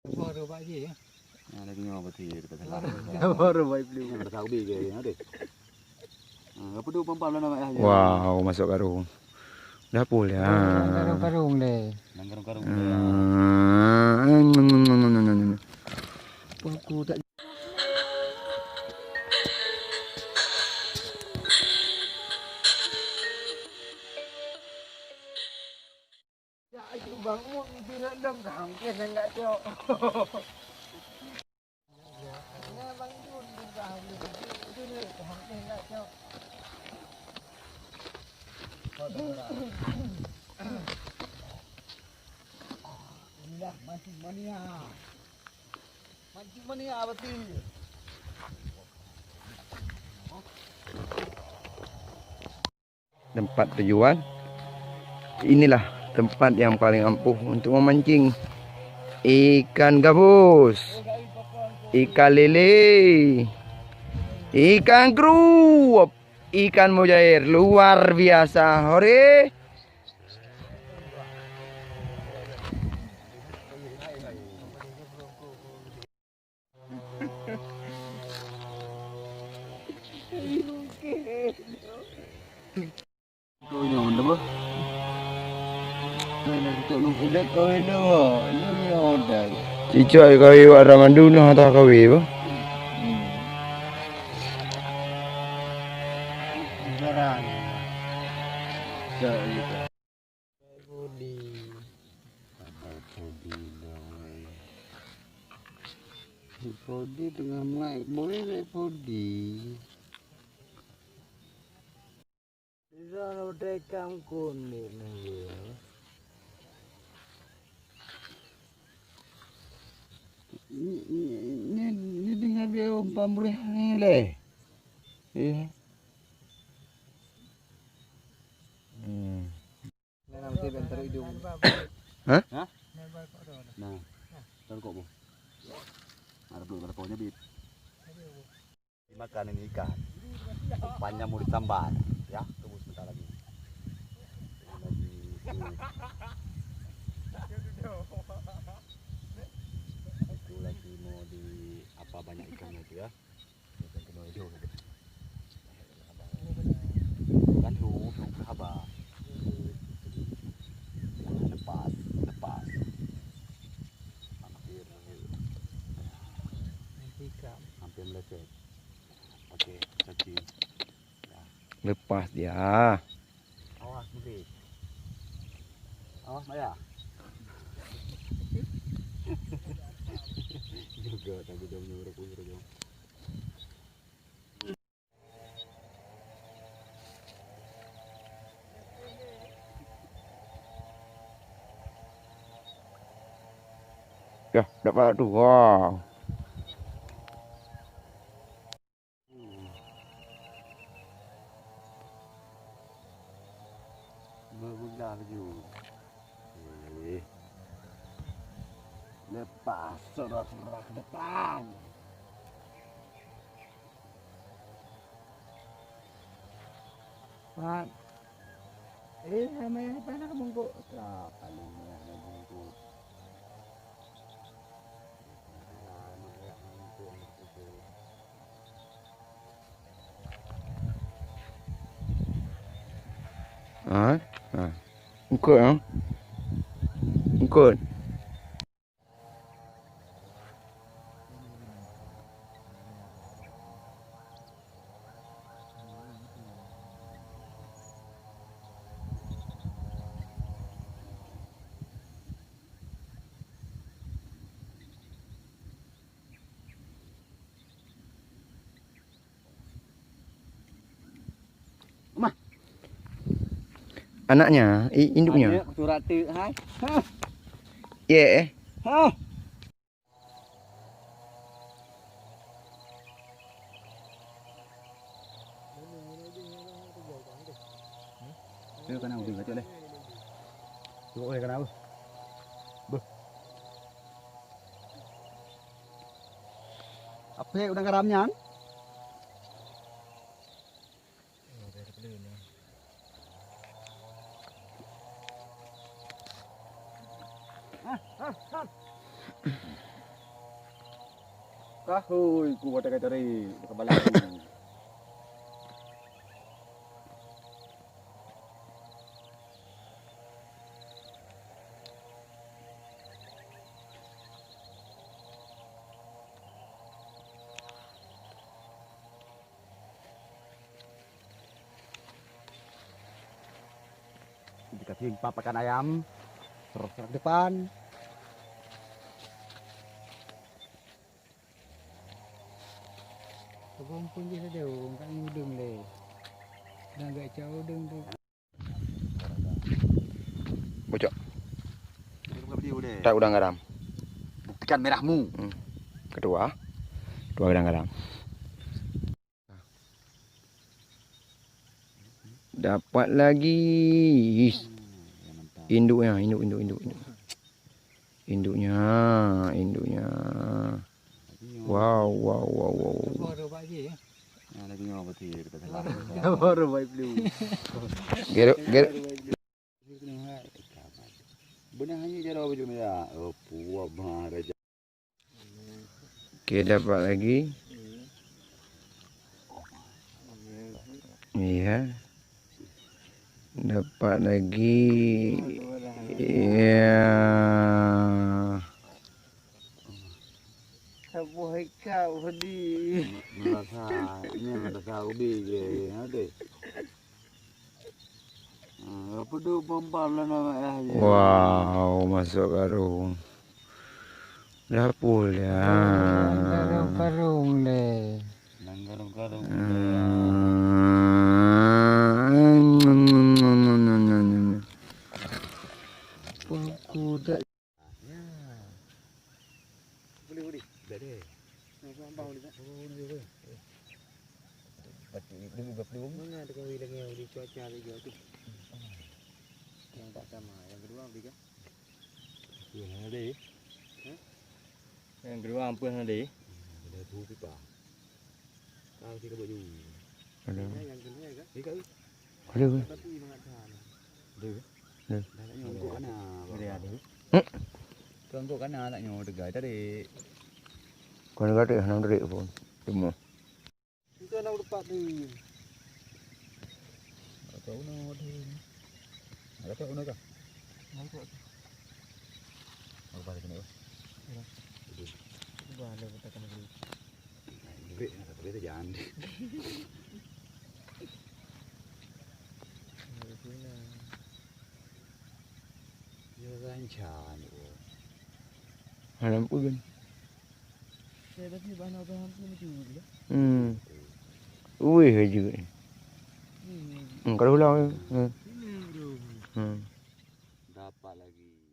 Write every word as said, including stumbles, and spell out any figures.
Baru bak ji, ya. Ya, lagi nyawa betul, kita salah. Baru bak ji. Yang ada sabi ke, yang ada. Ha, apa tu, pam-pam lah nama ayah. Wow, masuk karung. Dah pun dah. Dalam karung-karung deh. Dalam karung-karung. Ah. Aku tak Inilah mancing mania. Mancing mania betul. Tempat tujuan. Inilah tempat yang paling ampuh untuk memancing ikan gabus, ikan lele, ikan krup, ikan mujair. Luar biasa. Hore! Cicak kawé wak Ramadun lah, atau kawé apa? Podi. Podi dong. Podi teungoh meungai, boleh naik podi. Bisa lo tekam kuning ni. Ni, ni, ni, ni tinggal dia umpam boleh ni leh. Iya. Hmm. Hah? Hah? Nah, taruh kok, Bu. Ada belum, ada pohonnya, Bib. Dimakan ini ikan. Umpannya mau disambar, ya. Tunggu sebentar lagi. Ini lagi, tuh. Itu lagi mau di apa, banyak ikannya itu, ya. Kan lu, lu haba. Lepas, lepas. Hampir, hampir meleset. Oke, caci. Ya. Lepas dia. Awas, mungkin. Awas, Maya. Juga, tapi dia menyuruh-nyuruh. Yah, dapat tu. Wah. Berguna laju. Eh. Lepas, sudah-sudah ke depan. Pat. Eh, ramai apa nak bungkuk? Tak, paling banyak nak bungkuk. Ha? Ha. Bungkuk, ha? Bungkuk. Mah. Anaknya, i-, induknya. Aneuk surat tu, hai. Hah. Ye, eh. Hah. Dia kena ubi kacau deh. Tengok, eh, kena apa? Beuh. Apa udang garam nyan? Ahui, ku watèe ka cari, ka balang. Dikasih empat pakan ayam. Terus ke depan. Abang pun je saja, orang kat ni udeng le. Dah agak cak udeng tu. Bocok. Dia buka video deh. Tak udang garam. Buktikan merahmu. Hmm. Kedua. Dua udang garam. Dapat lagi. Is. Induknya, induk, induk, induk, induk. Induknya, induknya. Wow, wow, wow, wow. Baru baik je, ya. Baru baik belum. Gerok, gerok. Benar hanya cara baju merah. Oh, puak maharaja. Okey, dapat lagi. Iya. Dapat lagi. Iya. Saboh ikat pedih. Merasa, ini merasa ubi je, ada. Ah, apa tu, pompam lah nama ayah je. Wow, masuk karung. Dapur dia. Karung-karung deh. Dalam karung-karung. Hmm. Pangku dah. Ya. Boleh, boleh. Dah deh. Nak buat abang boleh tak? Oh, boleh, boleh. Batuk ni, dia buka peluang. Mana ada kawin dengan di cuaca lagi tu? Yang tak sama, yang kedua boleh kan? Yang kedua ampuh nanti. Ada tu pipa. Kau sih kebut jauh. Ada. Yang kedua kan? Dia kat Ada ke? Tapi mangat dah. Ada ke? Ada. Dah nak nyoe kok kana. Ada, ada. Hmm. Kau kok kana nak nyoe tegai tadi. Kau nak kata nak tarik pun. Cuma. Itu nak lepas tu. Ada tahu nak ada. Ada tahu nak kah? Nak tahu. Apa lagi nak? Itu. Itu bahan dia katakan dulu. Duit nak kata beda jangan. Dari sini. Ya, rancang, oh. Hana peue kan? Saya dah sini bahan abang pun macam tu lah. Hmm. Weh aja. Hmm. Hmm, kalau ulang. Hmm. Ini, bro. Hmm. Dapat lagi.